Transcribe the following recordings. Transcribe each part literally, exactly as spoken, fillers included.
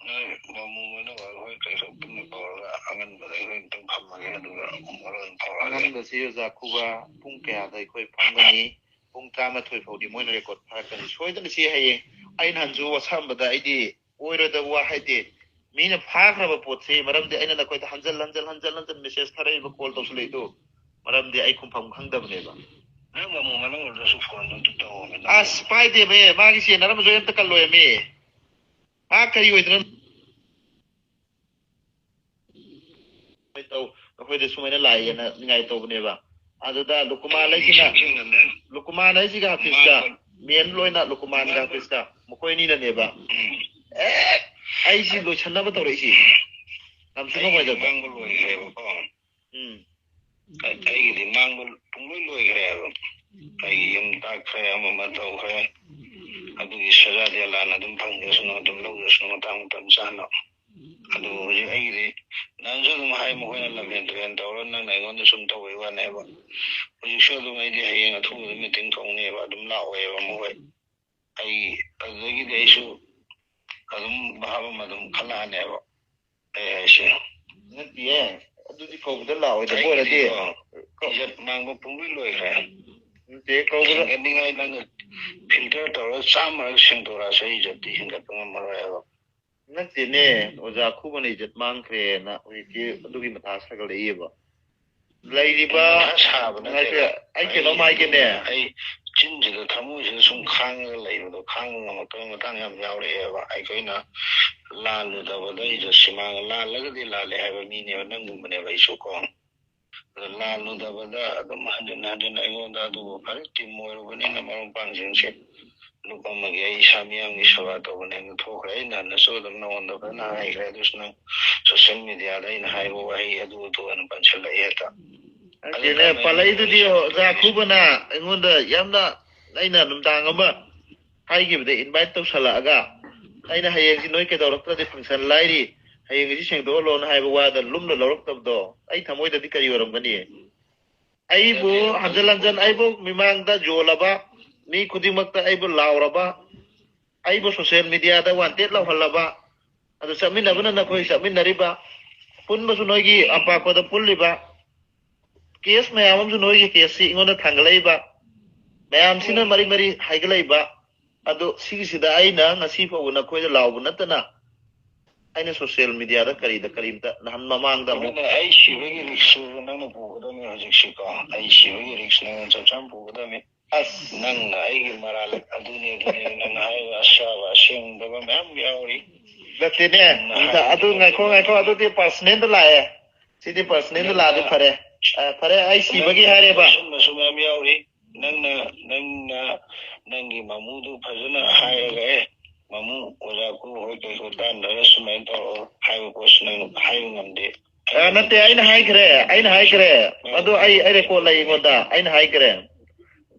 ꯅꯣꯏ ꯃꯃꯨ ꯃꯅꯨꯡ ꯑꯩꯈꯣꯏ ꯀꯩꯁꯨ ꯄꯨꯟꯅ ꯀꯧꯔꯒ ꯑꯉꯟꯕꯗ ꯑꯩꯈꯣꯏ ꯑꯃꯨꯛꯇꯪ ꯐꯝꯃꯒꯦ, ꯑꯗꯨꯒ ꯑꯃꯨꯛ ꯃꯔꯣꯟ ꯐꯥꯎꯔꯛꯑꯒꯦ꯫ ꯑꯉꯟꯕꯁꯤ ꯑꯣꯖꯥ ꯈꯨꯕ ꯄꯨꯡ ꯀꯌꯥꯗ ꯑꯩꯈꯣꯏ ꯐꯝꯒꯅꯤ? ꯄꯨꯡ ꯇꯔꯥꯃꯥꯊꯣꯏ ꯐꯥꯎꯗꯤ ꯃꯣꯏꯅ ꯔꯦꯀꯣꯔꯠ ꯐꯥꯔꯛꯀꯅꯤ ꯁꯣꯏꯗꯅ꯫ ꯁꯤ ꯍꯌꯦꯡ ꯑꯩꯅ ꯍꯟꯁꯨ ꯋꯥꯁꯛꯑꯝꯕꯗ ꯑꯩꯗꯤ ꯑꯣꯏꯔꯣꯏꯗꯕ ꯋꯥ ꯍꯥꯏꯗꯦ꯫ ꯃꯤꯅ ꯐꯥꯈ꯭ꯔꯕ ꯄꯣꯠꯁꯤ, ꯃꯔꯝꯗꯤ ꯑꯩꯅ ꯅꯈꯣꯏꯗ ꯍꯟꯖꯜ ꯍꯟꯖꯜ ꯍꯟꯖꯜ ꯍꯟꯖꯜ ꯃꯦꯁꯦꯖ ꯊꯥꯔꯛꯏꯕ, ꯀꯣꯜ ꯇꯧꯁꯤꯜꯂꯛꯏꯗꯣ, ꯃꯔꯝꯗꯤ ꯑꯩ ꯈꯨꯝꯐꯝ ꯈꯪꯗꯕꯅꯦꯕ꯫ ꯅꯪ ꯃꯃꯨ ꯃꯅꯨꯡꯗꯁꯨ ꯐꯣꯟꯗꯣ ꯑꯝꯇ ꯇꯧꯑꯣꯃꯦ, ꯅꯪ꯫ ꯑꯁ, ꯄꯥꯏꯗꯦꯃꯦ, ꯃꯥꯒꯤ ꯆꯦꯟꯅꯔꯝꯕꯁꯨ ꯑꯩ ꯑꯝꯇ ꯀꯜꯂꯣꯏꯃꯤ꯫ ꯃꯥ ꯀꯔꯤ ꯑꯣꯏꯗꯅ ꯇꯧ, ꯑꯩꯈꯣꯏꯗ ꯁꯨꯃꯥꯏꯅ ꯂꯥꯛꯑꯦꯅ ꯅꯤꯡꯉꯥꯏ ꯇꯧꯕꯅꯦꯕ꯫ ꯑꯗꯨꯗ ꯂꯨꯀꯨꯃꯥꯟ ꯍꯥꯏꯁꯤꯅ, ꯅꯤꯡꯁꯤꯡꯅꯅꯦ꯫ ꯂꯨꯀꯨꯃꯥꯟ ꯍꯥꯏꯁꯤꯒ ꯍꯥꯐꯤꯁꯀ, ꯃꯥ- ꯃꯦꯟ ꯂꯣꯏꯅ ꯂꯨꯀꯨꯃꯥꯟꯒ ꯍꯥꯐꯤꯁꯀ, ꯃꯈꯣꯏ ꯑꯅꯤꯅꯅꯦꯕ꯫ ꯎꯝ꯫ ꯑꯦ, ꯑꯩꯁꯤ ꯂꯣꯏꯁꯟꯅꯕ ꯇꯧꯔꯛꯏꯁꯤ꯫ ꯌꯥꯝ ꯁꯨꯡꯉꯝ ꯑꯩꯒꯤꯗꯤ ꯑꯣꯏꯗꯕ꯫ ꯉꯥꯡꯕ ꯂꯣꯏꯈ꯭ꯔꯦꯕꯀꯣ꯫ ꯎꯝ꯫ ꯑꯩ- ꯑꯩꯒꯤꯗꯤ ꯃꯥꯡꯕ ꯄꯨꯡꯂꯣꯏ ꯂꯣꯏꯈ꯭ꯔꯦꯕ꯫ ꯑꯩꯒꯤ ꯌꯨꯝ ꯇꯥꯛꯈ꯭ꯔꯦ, ꯑꯃ ꯑꯃ ꯇꯧꯈ꯭ꯔꯦ꯫ ꯑꯗꯨꯒꯤ ꯁꯖꯥꯗꯤ ꯑꯂꯥꯅ ꯑꯗꯨꯝ ꯐꯪꯖꯁꯅꯨ, ꯑꯗꯨꯝ ꯂꯧꯖꯁꯅꯨ, ꯃꯇꯥꯡ ꯃꯇꯝ ꯆꯥꯅ꯫ ꯑꯗꯨ ꯍꯧꯖꯤꯛ ꯑꯩꯒꯤꯗꯤ ꯅꯍꯥꯟꯁꯨ ꯑꯗꯨꯝ ꯍꯥꯏ, ꯃꯈꯣꯏꯅ ꯂꯝꯍꯦꯟ ꯇꯨꯍꯦꯟ ꯇꯧꯔ ꯅꯪꯅ ꯑꯩꯉꯣꯟꯗ ꯁꯨꯝ ꯇꯧꯕꯩ ꯋꯥꯅꯦꯕ꯫ ꯍꯧꯖꯤꯛꯁꯨ ꯑꯗꯨꯝ ꯑꯩꯗꯤ ꯍꯌꯦꯡ ꯑꯊꯨꯕꯗ ꯃꯤꯇꯤꯡ ꯊꯣꯛꯅꯦꯕ, ꯑꯗꯨꯝ ꯂꯥꯛꯑꯣꯏꯕ ꯃꯈꯣꯏ꯫ ꯑꯩ ꯑꯗꯨꯗꯒꯤꯗꯤ ꯑꯩꯁꯨ ꯑꯗꯨꯝ ꯚꯥꯕ ꯑꯃ ꯑꯗꯨꯝ ꯈꯜꯂꯛꯑꯅꯦꯕ꯫ ꯑꯩ ꯍꯥꯏꯁꯦ꯫ ꯅꯠꯇꯤꯌꯦ, ꯑꯗꯨꯗꯤ ꯀꯧꯕꯗ ꯂꯥꯛꯑꯣꯏꯗꯕ ꯑꯣꯏꯔꯗꯤ꯫ ꯑꯩꯒꯤꯗꯤꯀꯣ, ꯏꯖꯠ ꯃꯥꯡꯕ ꯄꯨꯡꯂꯣꯏ ꯂꯣꯏꯈ꯭ꯔꯦ꯫ ꯅꯠꯇꯦ, ꯀꯧꯕꯗ ꯍꯦꯟꯒꯠꯅꯤꯡꯉꯥꯏ ꯅꯪꯅ ꯐꯤꯜꯇꯔ ꯇꯧꯔꯒ ꯆꯥꯝꯃꯔꯛ ꯁꯦꯡꯗꯣꯔꯛꯑꯁꯨ ꯑꯩ ꯏꯖꯠꯇꯤ ꯍꯦꯟꯒꯠꯄ ꯉꯝꯃꯔꯣꯏꯕ꯫ ꯅꯠꯇꯦꯅꯦ, ꯑꯣꯖꯥ ꯈꯨꯕꯅ ꯏꯖꯠ ꯃꯥꯡꯈ꯭ꯔꯦꯅ ꯍꯧꯖꯤꯛꯇꯤ ꯑꯗꯨꯒꯤ ꯃꯊꯥ ꯁꯥꯒꯠꯂꯛꯏꯕ꯫ ꯂꯩꯔꯤꯕ ꯃꯊꯥ ꯁꯥꯕ ꯅꯠꯇꯦꯗ꯫ ꯉꯥꯏꯈꯣ, ꯑꯩ ꯀꯩꯅꯣꯝ ꯍꯥꯏꯒꯦꯅꯦ꯫ ꯑꯩ ꯆꯤꯟꯁꯤꯗ, ꯊꯃꯣꯏꯁꯤꯗ ꯁꯨꯝ ꯈꯥꯡꯉꯒ ꯂꯩꯕꯗꯣ, ꯈꯥꯡꯕ ꯉꯝꯃꯛꯇꯕ ꯃꯇꯥꯡ ꯌꯥꯝ ꯌꯥꯎꯔꯛꯑꯦꯕ꯫ ꯑꯩꯈꯣꯏꯅ ꯂꯥꯜꯂꯨꯗꯕꯗ ꯏꯖꯠꯁꯤ ꯃꯥꯡꯉꯦ, ꯂꯥꯜꯂꯒꯗꯤ ꯂꯥꯜꯂꯦ ꯍꯥꯏꯕ ꯃꯤꯅꯦꯕ, ꯅꯪꯒꯨꯝꯕꯅꯦꯕ ꯑꯩꯁꯨ ꯀꯣ꯫ ꯑꯗꯣ ꯂꯥꯜꯂꯨꯗꯕꯗ ꯑꯗꯨꯝ ꯍꯟꯖꯤꯟ ꯍꯟꯖꯤꯟ ꯑꯩꯉꯣꯟꯗ ꯑꯗꯨꯕꯨ ꯐꯔꯦ, ꯇꯤꯝ ꯑꯣꯏꯔꯨꯕꯅꯤꯅ ꯃꯔꯨꯞ ꯃꯄꯥꯡꯁꯤꯡꯁꯦ ꯂꯨꯞꯄꯝꯃꯒꯦ, ꯑꯩ ꯏꯁꯥ ꯃꯤꯌꯥꯝꯒꯤ ꯁꯦꯕꯥ ꯇꯧꯕꯅꯦꯅ ꯊꯣꯛꯈ꯭ꯔꯦ꯫ ꯑꯩ ꯅꯍꯥꯟꯅꯁꯨ ꯑꯗꯨꯝ ꯅꯉꯣꯟꯗ ꯐꯖꯅ ꯍꯥꯏꯈ꯭ꯔꯦ, ꯑꯗꯨꯁꯨ ꯅꯪ ꯁꯣꯁꯤꯌꯦꯜ ꯃꯦꯗꯤꯌꯥꯗ ꯑꯩꯅ ꯍꯥꯏꯕ ꯋꯥꯍꯩ ꯑꯗꯨ ꯑꯗꯨ ꯑꯣꯏꯅ ꯄꯟꯁꯤꯜꯂꯛꯑꯦ ꯍꯦꯛꯇ꯫ ꯅꯠꯇꯦꯅꯦ, ꯄꯜꯂꯛꯏꯗꯨꯗꯤ ꯑꯣꯖꯥ ꯈꯨꯕꯅ ꯑꯩꯉꯣꯟꯗ ꯌꯥꯝꯅ, ꯑꯩꯅ ꯅꯨꯡꯗꯥꯡ ꯑꯃ ꯍꯥꯏꯈꯤꯕꯗ ꯏꯟꯚꯥꯏꯠ ꯇꯧꯁꯜꯂꯛꯑꯒ, ꯑꯩꯅ ꯍꯌꯦꯡꯁꯤ ꯅꯣꯏ ꯀꯩꯗꯧꯔꯛꯇ꯭ꯔꯗꯤ ꯐꯪꯁꯟ ꯂꯥꯏꯔꯤ, ꯍꯌꯦꯡꯁꯤ ꯁꯦꯡꯗꯣꯛꯍꯜꯂꯣꯅ ꯍꯥꯏꯕ ꯋꯥꯗ ꯂꯨꯝꯅ ꯂꯧꯔꯛꯇꯕꯗꯣ ꯑꯩ ꯊꯃꯣꯏꯗꯗꯤ ꯀꯔꯤ ꯑꯣꯏꯔꯝꯒꯅꯤ? ꯑꯩꯕꯨ ꯍꯟꯖꯟ ꯍꯟꯖꯟ ꯑꯩꯕꯨ ꯃꯤꯃꯥꯡꯗ ꯌꯣꯜꯂꯕ, ꯃꯤ ꯈꯨꯗꯤꯡꯃꯛꯇ ꯑꯩꯕꯨ ꯂꯥꯎꯔꯕ, ꯑꯩꯕꯨ ꯁꯣꯁꯤꯌꯦꯜ ꯃꯦꯗꯤꯌꯥꯗ ꯋꯥꯟꯇꯦꯠ ꯂꯥꯎꯍꯜꯂꯕ, ꯑꯗꯨ ꯆꯠꯃꯤꯟꯅꯕꯅ ꯅꯈꯣꯏ ꯆꯠꯃꯤꯟꯅꯔꯤꯕ, ꯄꯨꯟꯕꯁꯨ ꯅꯣꯏꯒꯤ ꯑꯄꯥꯛꯄꯗ ꯄꯨꯜꯂꯤꯕ, ꯀꯦꯁ ꯃꯌꯥꯝ ꯑꯃꯁꯨ ꯅꯣꯏꯒꯤ ꯀꯦꯁꯁꯤ ꯑꯩꯉꯣꯟꯗ ꯊꯥꯡꯒꯠꯂꯛꯏꯕ ꯃꯌꯥꯝꯁꯤꯅ ꯃꯔꯤ ꯃꯔꯤ ꯍꯥꯏꯒꯠꯂꯛꯏꯕ꯫ ꯑꯗꯣ ꯁꯤꯒꯤꯁꯤꯗ ꯑꯩꯅ ꯉꯁꯤ ꯐꯥꯎꯕ ꯅꯈꯣꯏꯗ ꯂꯥꯎꯕ ꯅꯠꯇꯅ ꯑꯩꯅ ꯁꯣꯁꯤꯌꯦꯜ ꯃꯤꯗꯤꯌꯥꯗ ꯀꯔꯤꯗ ꯀꯔꯤꯝꯇ ꯅꯍꯥꯟ ꯃꯃꯥꯡꯗ ꯑꯃꯨꯛ ꯑꯗꯨꯅ ꯑꯩ ꯁꯤꯕꯒꯤ ꯔꯤꯛꯁꯁꯨ ꯅꯪꯅ ꯄꯨꯒꯗꯕꯅꯤ ꯍꯧꯖꯤꯛꯁꯤꯀꯣ꯫ ꯑꯩ ꯁꯤꯕꯒꯤ ꯔꯤꯛꯁ ꯅꯪꯅ ꯆꯞ ꯆꯥꯅ ꯄꯨꯒꯗꯕꯅꯤ꯫ ꯑꯁ, ꯅꯪꯅ ꯑꯩꯒꯤ ꯃꯔꯥꯜ ꯑꯗꯨꯅꯤ ꯑꯗꯨꯅꯤ ꯅꯪꯅ ꯍꯥꯏꯔꯤꯕ ꯑꯁꯥꯕ ꯑꯁꯦꯡꯗꯕ ꯃꯌꯥꯝ ꯌꯥꯎꯔꯤ꯫ ꯅꯠꯇꯦꯅꯦ, ꯅꯪꯅ ꯑꯗꯨ ꯍꯥꯏꯔꯤꯕ ꯉꯥꯏꯈꯣ, ꯉꯥꯏꯈꯣ, ꯑꯗꯨꯗꯤ ꯄꯥꯔꯁꯅꯦꯜꯗ ꯂꯥꯛꯑꯦ꯫ ꯁꯤꯗꯤ ꯄꯥꯔꯁꯅꯦꯜꯗ ꯂꯥꯛꯑꯗꯤ ꯐꯔꯦ꯫ ꯑ, ꯐꯔꯦ, ꯑꯩ ꯁꯤꯕꯒꯤ ꯅꯪꯅ ꯍꯥꯏꯔꯦꯕ꯫ ꯂꯣꯠꯁꯤꯟꯕꯁꯨ ꯃꯌꯥꯝ ꯌꯥꯎꯔꯤ꯫ ꯅꯪꯅ ꯅꯪꯅ ꯅꯪꯒꯤ ꯃꯃꯨꯗꯨ ꯐꯖꯅ ꯍꯥꯏꯔꯒ, "ꯑꯦ, ꯃꯃꯨ, ꯑꯣꯖꯥ ꯀꯨ ꯍꯣꯏ ꯀꯩ ꯍꯣꯏ ꯇꯥꯟꯅꯔꯒ ꯁꯨꯃꯥꯏꯅ ꯇꯧꯔꯣ" ꯍꯥꯏꯕ ꯄꯣꯠꯁꯨ ꯅꯪ ꯍꯥꯏꯕ ꯉꯝꯗꯦ꯫ ꯑ, ꯅꯠꯇꯦ, ꯑꯩꯅ ꯍꯥꯏꯈ꯭ꯔꯦ, ꯑꯩꯅ ꯍꯥꯏꯈ꯭ꯔꯦ꯫ ꯑꯗꯨ ꯑꯩ, ꯑꯩ ꯔꯦꯀꯣꯔꯠ ꯂꯩ ꯑꯩꯉꯣꯟꯗ, ꯑꯩꯅ ꯍꯥꯏꯈ꯭ꯔꯦ꯫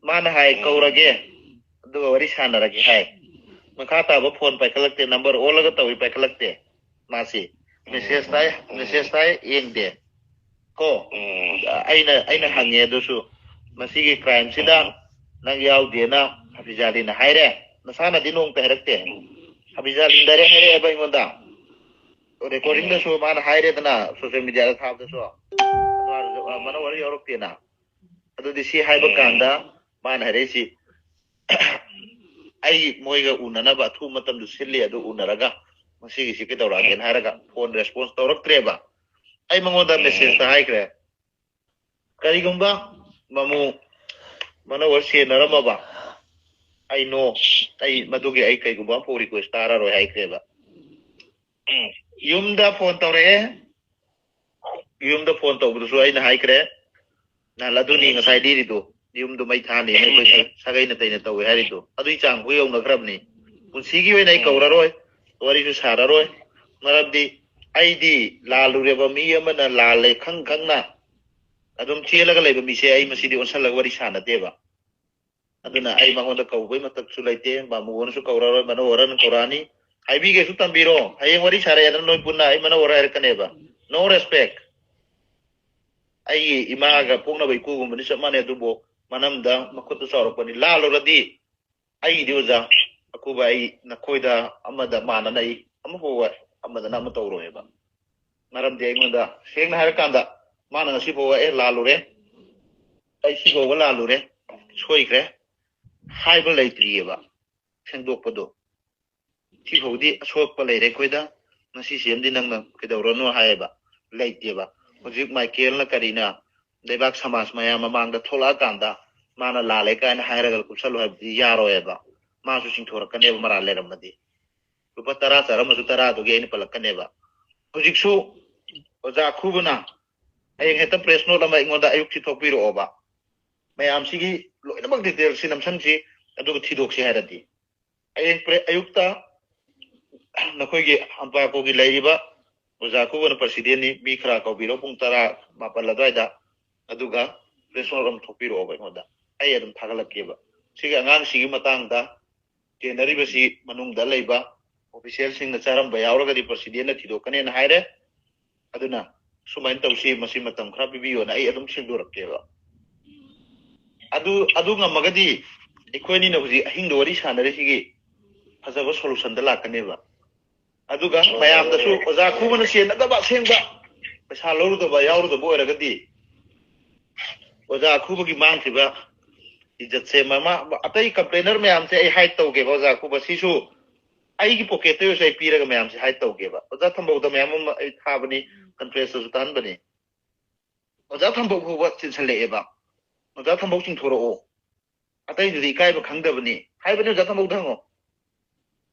ꯃꯥꯅ ꯍꯥꯏ, "ꯀꯧꯔꯒꯦ, ꯑꯗꯨꯒ ꯋꯥꯔꯤ ꯁꯥꯟꯅꯔꯒꯦ" ꯍꯥꯏ꯫ ꯃꯈꯥ ꯇꯥꯕ ꯐꯣꯟ ꯄꯥꯏꯈꯠꯂꯛꯇꯦ, ꯅꯝꯕꯔ ꯑꯣꯜꯂꯒ ꯇꯧꯏ, ꯄꯥꯏꯈꯠꯂꯛꯇꯦ꯫ ꯃꯥꯁꯤ ꯃꯦꯁꯦꯖ ꯊꯥꯏ, ꯃꯦꯁꯦꯖ ꯊꯥꯏ, ꯌꯦꯡꯗꯦ꯫ ꯀꯣ, ꯎꯝ꯫ ꯑꯩꯅ, ꯑꯩꯅ ꯍꯪꯉꯦ ꯑꯗꯨꯁꯨ, "ꯃꯁꯤꯒꯤ ꯀ꯭ꯔꯥꯏꯝꯁꯤꯗ ꯎꯝ꯫ ꯅꯪ ꯌꯥꯎꯗꯦꯅ" ꯍꯥꯐꯤꯖ ꯑꯂꯤꯅ ꯍꯥꯏꯔꯦ꯫ ꯅꯁꯥꯅꯗꯤ ꯅꯣꯡꯇ ꯍꯥꯏꯔꯛꯇꯦ꯫ ꯍꯥꯐꯤꯖ ꯑꯂꯤꯅ ꯗꯥꯏꯔꯦꯛ ꯍꯥꯏꯔꯛꯑꯦꯕ ꯑꯩꯉꯣꯟꯗ꯫ ꯔꯦꯀꯣꯔꯗꯤꯡꯗꯁꯨ ꯃꯥꯅ ꯍꯥꯏꯔꯦꯗꯅ, ꯁꯣꯁꯤꯌꯦꯜ ꯃꯤꯗꯤꯌꯥꯗ ꯊꯥꯕꯗꯁꯨ꯫ ꯃꯥꯅ ꯋꯥꯔꯤ ꯌꯥꯎꯔꯛꯇꯦꯅ꯫ ꯑꯗꯨꯗꯤ ꯁꯤ ꯍꯥꯏꯕ ꯎꯝ꯫ ꯀꯥꯟꯗ ꯃꯥꯅ ꯍꯥꯏꯔꯛꯏꯁꯤ, "ꯑꯩ ꯃꯣꯏꯒ ꯎꯅꯅꯕ ꯑꯊꯨꯕ ꯃꯇꯝꯗ ꯁꯤꯜꯂꯤ, ꯑꯗꯨ ꯎꯅꯔꯒ ꯃꯁꯤꯒꯤꯁꯤ ꯀꯩꯗꯧꯔꯛꯑꯒꯦꯅ" ꯍꯥꯏꯔꯒ ꯐꯣꯟ ꯔꯦꯁꯄꯣꯟꯁ ꯇꯧꯔꯛꯇ꯭ꯔꯦꯕ꯫ ꯑꯩ ꯃꯉꯣꯟꯗ ꯎꯝ꯫ ꯃꯦꯁꯦꯖꯇ ꯍꯥꯏꯈ꯭ꯔꯦ, "ꯀꯔꯤꯒꯨꯝꯕ ꯃꯃꯨ ꯃꯅꯣꯍꯔ ꯁꯦꯟꯅꯔꯝꯃꯕ ꯑꯩ ꯅꯣ, ꯑꯩ ꯃꯗꯨꯒꯤ ꯑꯩ ꯀꯩꯒꯨꯝꯕ ꯑꯃꯐꯥꯎ ꯔꯤꯀ꯭ꯋꯦꯁ ꯇꯥꯔꯔꯣꯏ" ꯍꯥꯏꯈ꯭ꯔꯦꯕ꯫ ꯎꯝ꯫ ꯌꯨꯝꯗ ꯐꯣꯟ ꯇꯧꯔꯛꯑꯦ꯫ ꯌꯨꯝꯗ ꯐꯣꯟ ꯇꯧꯕꯗꯨꯁꯨ ꯑꯩꯅ ꯍꯥꯏꯈ꯭ꯔꯦ, ꯅꯍꯥꯟ ꯑꯗꯨꯅꯤ ꯉꯁꯥꯏ ꯂꯤꯔꯤꯗꯣ, ꯌꯨꯝꯗꯨ ꯃꯩ ꯊꯥꯅꯤꯅ ꯑꯩꯈꯣꯏ ꯁ-, ꯁꯥꯒꯩ ꯅꯥꯇꯩꯅ ꯇꯧꯋꯦ ꯍꯥꯏꯔꯤꯗꯣ, ꯑꯗꯨꯏ ꯆꯥꯡ ꯐꯥꯎ ꯌꯧꯅꯈ꯭ꯔꯕꯅꯤ꯫ ꯄꯨꯟꯁꯤꯒꯤ ꯑꯣꯏꯅ ꯑꯩ ꯀꯧꯔꯔꯣꯏ, ꯋꯥꯔꯤꯁꯨ ꯁꯥꯔꯔꯣꯏ꯫ ꯃꯔꯝꯗꯤ ꯑꯩꯗꯤ ꯂꯥꯜꯂꯨꯔꯦꯕ ꯃꯤ ꯑꯃꯅ ꯂꯥꯜꯂꯦ ꯈꯪ ꯈꯪꯅ ꯑꯗꯨꯝ ꯆꯦꯜꯂꯒ ꯂꯩꯕ ꯃꯤꯁꯦ ꯑꯩ ꯃꯁꯤꯗꯤ ꯑꯣꯟꯁꯜꯂꯒ ꯋꯥꯔꯤ ꯁꯥꯟꯅꯗꯦꯕ꯫ ꯑꯗꯨꯅ ꯑꯩ ꯃꯉꯣꯟꯗ ꯀꯧꯕꯩ ꯃꯇꯝꯁꯨ ꯂꯩꯇꯦ, ꯕꯥꯃꯨ ꯍꯣꯔꯅꯁꯨ ꯀꯧꯔꯔꯣꯏ, ꯃꯅꯣ ꯍꯣꯔꯅ ꯀꯧꯔꯛꯑꯅꯤ꯫ ꯍꯥꯏꯕꯤꯒꯦꯁꯨ ꯇꯝꯕꯤꯔꯣ, ꯍꯌꯦꯡ ꯋꯥꯔꯤ ꯁꯥꯔꯛꯑꯦꯗꯅ ꯅꯣꯏ ꯄꯨꯟꯅ ꯑꯩ ꯃꯅꯣ ꯍꯣꯔ ꯍꯥꯏꯔꯛꯀꯅꯦꯕ꯫ No respect꯫ ꯑꯩꯒꯤ ꯏꯃꯥꯒ ꯄꯣꯛꯅꯕ ꯏꯄꯨꯒꯨꯝꯕꯅꯤ ꯆꯞ ꯃꯥꯟꯅꯩ, ꯑꯗꯨꯕꯨ ꯃꯅꯝꯗ ꯃꯈꯨꯠꯇ ꯆꯥꯎꯔꯛꯄꯅꯤ꯫ ꯂꯥꯜꯂꯨꯔꯗꯤ ꯑꯩꯒꯤꯗꯤ ꯑꯣꯖꯥ ꯑꯀꯨꯕ ꯑꯩ ꯅꯈꯣꯏꯗ ꯑꯃꯗ ꯃꯥꯟꯅꯅ ꯑꯩ ꯑꯃꯐꯥꯎꯕ ꯑꯃꯗꯅ ꯑꯃ ꯇꯧꯔꯣꯏꯕ꯫ ꯃꯔꯝꯗꯤ ꯑꯩꯉꯣꯟꯗ ꯁꯦꯡꯅ ꯍꯥꯏꯔꯀꯥꯟꯗ ꯃꯥꯅ ꯉꯁꯤ ꯐꯥꯎꯕ "ꯑꯦ, ꯂꯥꯜꯂꯨꯔꯦ, ꯑꯩ ꯁꯤ ꯐꯥꯎꯕ ꯂꯥꯜꯂꯨꯔꯦ, ꯁꯣꯏꯈ꯭ꯔꯦ" ꯍꯥꯏꯕ ꯂꯩꯇ꯭ꯔꯤꯑꯕ꯫ ꯁꯦꯡꯗꯣꯛꯄꯗꯣ, "ꯁꯤ ꯐꯥꯎꯗꯤ ꯑꯁꯣꯛꯄ ꯂꯩꯔꯦ ꯑꯩꯈꯣꯏꯗ, ꯉꯁꯤ ꯁꯤ ꯑꯃꯗꯤ ꯅꯪꯅ ꯀꯩꯗꯧꯔꯅꯣ" ꯍꯥꯏꯌꯦꯕ꯫ ꯂꯩꯇꯦꯕ꯫ ꯍꯧꯖꯤꯛ ꯃꯥꯏꯀꯦꯜꯅ ꯀꯔꯤꯅ ꯂꯩꯕꯥꯛ ꯁꯃꯥꯖ ꯃꯌꯥꯝ ꯃꯃꯥꯡꯗ ꯊꯣꯛꯂꯛꯑꯀꯥꯟꯗ ꯃꯥꯅ ꯂꯥꯜꯂꯦ ꯀꯥꯏꯅ ꯍꯥꯏꯔꯒ ꯀꯨꯞꯁꯜꯂꯨ ꯍꯥꯏꯕꯗꯤ ꯌꯥꯔꯣꯏꯕ꯫ ꯃꯥꯁꯨ ꯆꯤꯡꯊꯣꯔꯛꯀꯅꯦꯕ ꯃꯔꯥꯜ ꯂꯩꯔꯝꯃꯗꯤ꯫ ꯂꯨꯄꯥ ꯇꯔꯥ ꯆꯥꯔꯝꯃꯁꯨ ꯇꯔꯥꯗꯨꯒꯤ ꯑꯩꯅ ꯄꯜꯂꯛꯀꯅꯦꯕ꯫ ꯍꯧꯖꯤꯛꯁꯨ ꯑꯣꯖꯥ ꯑꯈꯨꯕꯅ ꯍꯌꯦꯡ ꯍꯦꯛꯇ press note ꯑꯃ ꯑꯩꯉꯣꯟꯗ ꯑꯌꯨꯛꯁꯤ ꯊꯣꯛꯄꯤꯔꯛꯑꯣꯕ, ꯃꯌꯥꯝꯁꯤꯒꯤ ꯂꯣꯏꯅꯃꯛ detailꯁꯤ ꯅꯝꯁꯟꯁꯤ, ꯑꯗꯨꯒ ꯊꯤꯗꯣꯛꯁꯤ ꯍꯥꯏꯔꯗꯤ꯫ ꯍꯌꯦꯡ pre-, ꯑꯌꯨꯛꯇ ꯅꯈꯣꯏꯒꯤ ꯑꯝꯄꯥꯀꯣꯒꯤ ꯂꯩꯔꯤꯕ ꯑꯣꯖꯥ ꯑꯈꯨꯕꯅ presidentꯅꯤ, ꯃꯤ ꯈꯔ ꯀꯧꯕꯤꯔꯣ ꯄꯨꯡ ꯇꯔꯥ, ꯃꯥꯄꯜ ꯑꯗꯨꯋꯥꯏꯗ, ꯑꯗꯨꯒ press note ꯑꯃ ꯊꯣꯛꯄꯤꯔꯛꯑꯣꯕ ꯑꯩꯉꯣꯟꯗ, ꯑꯩ ꯑꯗꯨꯝ ꯊꯥꯒꯠꯂꯛꯀꯦꯕ꯫ ꯁꯤꯒꯤ ꯑꯉꯥꯡꯁꯤꯒꯤ ꯃꯇꯥꯡꯗ ꯆꯦꯟꯅꯔꯤꯕꯁꯤ ꯃꯅꯨꯡꯗ ꯂꯩꯕ officialꯁꯤꯡꯅ ꯆꯥꯔꯝꯕ ꯌꯥꯎꯔꯒꯗꯤ presidentꯅ ꯊꯤꯗꯣꯛꯀꯅꯦꯅ ꯍꯥꯏꯔꯦ꯫ ꯑꯗꯨꯅ ꯁꯨꯃꯥꯏꯅ ꯇꯧꯁꯤ, ꯃꯁꯤ ꯃꯇꯝ ꯈꯔ ꯄꯤꯕꯤꯌꯣꯅ ꯑꯩ ꯑꯗꯨꯝ ꯁꯦꯡꯗꯣꯔꯛꯀꯦꯕ꯫ ꯑꯗꯨ, ꯑꯗꯨ ꯉꯝꯃꯒꯗꯤ ꯑꯩꯈꯣꯏꯅꯤꯅ ꯍꯧꯖꯤꯛ ꯑꯍꯤꯡꯗ ꯋꯥꯔꯤ ꯁꯥꯟꯅꯔꯤꯁꯤꯒꯤ ꯐꯖꯕ solutionꯗ ꯂꯥꯛꯀꯅꯦꯕ꯫ ꯑꯗꯨꯒ ꯃꯌꯥꯝꯗꯁꯨ ꯑꯣꯖꯥ ꯈꯨꯕꯅ ꯆꯦꯟꯅꯗꯕ ꯑꯁꯦꯡꯕ ꯄꯩꯁꯥ ꯂꯧꯔꯨꯗꯕ ꯌꯥꯎꯔꯨꯗꯕ ꯑꯣꯏꯔꯒꯗꯤ ꯑꯣꯖꯥ ꯑꯈꯨꯕꯒꯤ ꯃꯥꯡꯈꯤꯕ ꯏꯖꯠꯁꯦ ꯃꯃꯥ, ꯑꯇꯩ complainer ꯃꯌꯥꯝꯁꯦ ꯑꯩ hide ꯇꯧꯒꯦꯕ꯫ ꯑꯣꯖꯥ ꯑꯈꯨꯕ ꯁꯤꯁꯨ ꯑꯩꯒꯤ pocketꯇ ꯑꯣꯏꯔꯁꯨ ꯑꯩ ꯄꯤꯔꯒ ꯃꯌꯥꯝꯁꯦ hide ꯇꯧꯒꯦꯕ꯫ ꯑꯣꯖꯥ ꯊꯝꯕꯧꯗ ꯃꯌꯥꯝ ꯑꯃ ꯑꯩ ꯊꯥꯕꯅꯤ, conferenceꯇꯁꯨ ꯇꯥꯍꯟꯕꯅꯤ꯫ ꯑꯣꯖꯥ ꯊꯝꯕꯧ ꯐꯥꯎꯕ ꯆꯦꯟꯁꯜꯂꯛꯑꯦꯕ꯫ "ꯑꯣꯖꯥ ꯊꯝꯕꯧ ꯆꯤꯡꯊꯣꯔꯛꯑꯣ, ꯑꯇꯩꯗꯨꯗꯤ ꯏꯀꯥꯏꯕ ꯈꯪꯗꯕꯅꯤ" ꯍꯥꯏꯕꯅꯤ꯫ ꯑꯣꯖꯥ ꯊꯝꯕꯧꯗ ꯍꯪꯉꯣ꯫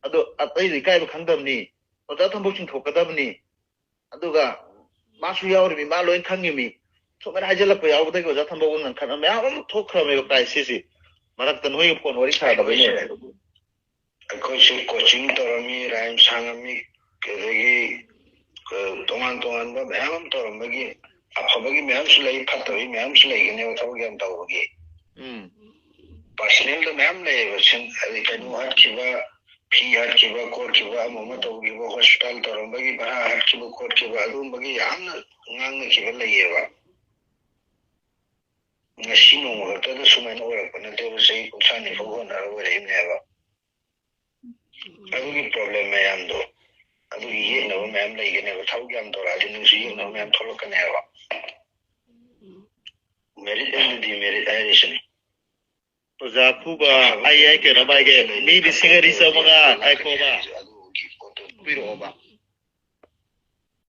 ꯑꯗꯣ ꯑꯇꯩꯗꯨ ꯏꯀꯥꯏꯕ ꯈꯪꯗꯕꯅꯤ, ꯑꯣꯖꯥ ꯊꯝꯕꯧ ꯆꯤꯡꯊꯣꯛꯀꯗꯕꯅꯤ꯫ ꯑꯗꯨꯒ ꯃꯥꯁꯨ ꯌꯥꯎꯔꯤꯃꯤ, ꯃꯥ ꯂꯣꯏ ꯈꯪꯉꯤꯃꯤ꯫ ꯁꯨꯃꯥꯏꯅ ꯍꯥꯏꯖꯤꯜꯂꯛꯄ ꯌꯥꯎꯕꯗꯒꯤ ꯑꯣꯖꯥ ꯊꯝꯕꯧ ꯉꯟꯈꯠꯅ ꯃꯌꯥꯝ ꯑꯃ ꯊꯣꯛꯈ꯭ꯔꯕꯅꯦꯕ crisis ꯁꯤ꯫ ꯃꯔꯛꯇ ꯅꯣꯏꯒ phone ꯋꯥꯔꯤ ꯁꯥꯗꯕꯩꯅꯦ꯫ ꯑꯩꯈꯣꯏꯁꯨ coaching ꯇꯧꯔꯝꯃꯤ, rhyme ꯁꯥꯡꯉꯝꯃꯤ, ꯑꯗꯒꯤ, ꯑ, ꯇꯣꯉꯥꯟ ꯇꯣꯉꯥꯟꯕ ꯃꯌꯥꯝ ꯑꯃ ꯇꯧꯔꯝꯕꯒꯤ ꯑꯐꯕꯒꯤ ꯃꯌꯥꯝꯁꯨ ꯂꯩ, ꯐꯠꯇꯕꯒꯤ ꯃꯌꯥꯝꯁꯨ ꯂꯩꯒꯅꯦꯕ ꯊꯕꯛ ꯌꯥꯝ ꯇꯧꯕꯒꯤ꯫ ꯎꯝ꯫ Personalꯗ ꯃꯌꯥꯝ ꯂꯩꯌꯦꯕ꯫ ꯁꯤꯟ-, ꯍꯥꯏꯗꯤ ꯀꯩꯅꯣ ꯍꯥꯠꯈꯤꯕ, ꯐꯤ ꯍꯥꯠꯈꯤꯕ, ꯈꯣꯠꯈꯤꯕ, ꯑꯃ ꯑꯃ ꯇꯧꯈꯤꯕ, hospital ꯇꯧꯔꯝꯕꯒꯤ ꯚꯔꯥ ꯍꯥꯠꯈꯤꯕ, ꯈꯣꯠꯈꯤꯕ, ꯑꯗꯨꯒꯨꯝꯕꯒꯤ ꯌꯥꯝꯅ ꯉꯥꯡꯅꯈꯤꯕ ꯂꯩꯌꯦꯕ꯫ ꯉꯁꯤ ꯅꯣꯡꯃ ꯈꯛꯇꯗ ꯁꯨꯃꯥꯏꯅ ꯑꯣꯏꯔꯛꯄ ꯅꯠꯇꯦꯕ, ꯆꯍꯤ ꯀꯨꯟꯊ꯭ꯔꯥ ꯅꯤꯐꯨ ꯍꯣꯠꯅꯔꯒ ꯑꯣꯏꯔꯛꯏꯕꯅꯦꯕ꯫ ꯑꯗꯨꯒꯤ problem ꯃꯌꯥꯝꯗꯣ ꯌꯦꯛꯅꯕ ꯃꯌꯥꯝ ꯂꯩꯒꯅꯦꯕ꯫ ꯊꯕꯛ ꯌꯥꯝ ꯇꯧꯔꯛꯑꯗꯤ ꯅꯪꯁꯨ ꯌꯦꯛꯅꯕ ꯃꯌꯥꯝ ꯊꯣꯛꯂꯛꯀꯅꯦꯕ꯫ Merit and demerit ꯍꯥꯏꯔꯤꯁꯤꯅꯤ꯫ ꯑꯣꯖꯥ ꯑꯐꯨꯕ ꯑꯩ ꯑꯩ ꯀꯩꯅꯣ ꯍꯥꯏꯒꯦ, ꯃꯤ ꯂꯤꯁꯤꯡ ꯑꯅꯤ ꯆꯥꯝꯃꯉꯥ ꯍꯥꯏꯀꯣꯕ꯫ ꯑꯗꯨꯒꯤ ꯄꯣꯠꯇꯣ ꯄꯤꯔꯛꯑꯣꯕ꯫